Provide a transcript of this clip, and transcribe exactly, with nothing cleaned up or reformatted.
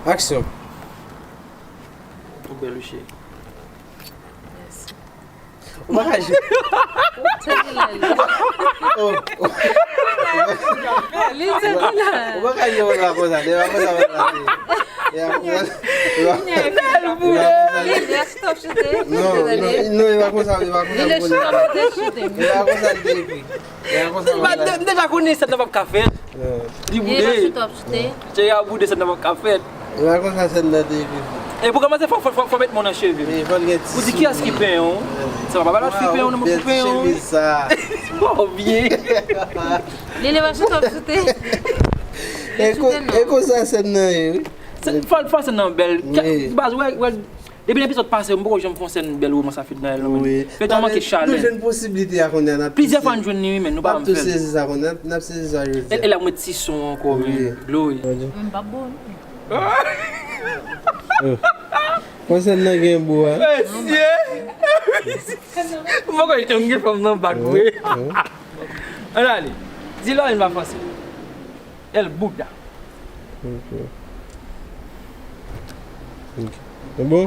Aksyon. Ou bèl wi cheri. Ou pa ka jwe. Se li la, li. Oh, oh. Li se li la. Ou pa ka jwe konsa, konsa. Se pa konsa, konsa. Se pa konsa. Se pa konsa. Bèl boule. Li, li a stop shooting. Non, non, non, se pa konsa, se pa konsa. Li le shooting, li te shooting. Se pa konsa li te ekri. M deja konnen sa nan p ap ka fèt. Li boude. Cheri a boude, sa nan p ap ka fèt. E pa konsa sèn nan te ekri. E pou kòmanse, fò, fò, fò, fò met mwen nan cheve. Ou di kiyès ki penyen w? Se pa papa la ki penyen w, nan mwen ki penyen w. Chemiz sa. Oh, byen. Li, li pa chita ap soute. E konsa sèn nan ye, wi. Fò, fò sèn nan bèl. Baz, wè, wè, depi nan epizòd pase, m poko janm fè yon sèn bèl romans a Fednaelle, non, men. Fednaelle manke chalè. Nou jwenn posiblite a kounye a, n ap tou sezi. Plizyè fwa n jwenn li, wi, men nou pa janm fè l. N ap tou sezi sa kounye a, n ap sezi sa jodi a. E, e la, ou met ti son ankò, wi. Blow, wi. M p ap bon. Fò sèn nan gen bou a. Mesye! M poko janm gen fanm nan bak vre. Ann ale. Di Lorraine pa franse. El Buda. Ok. Ok. Se bon?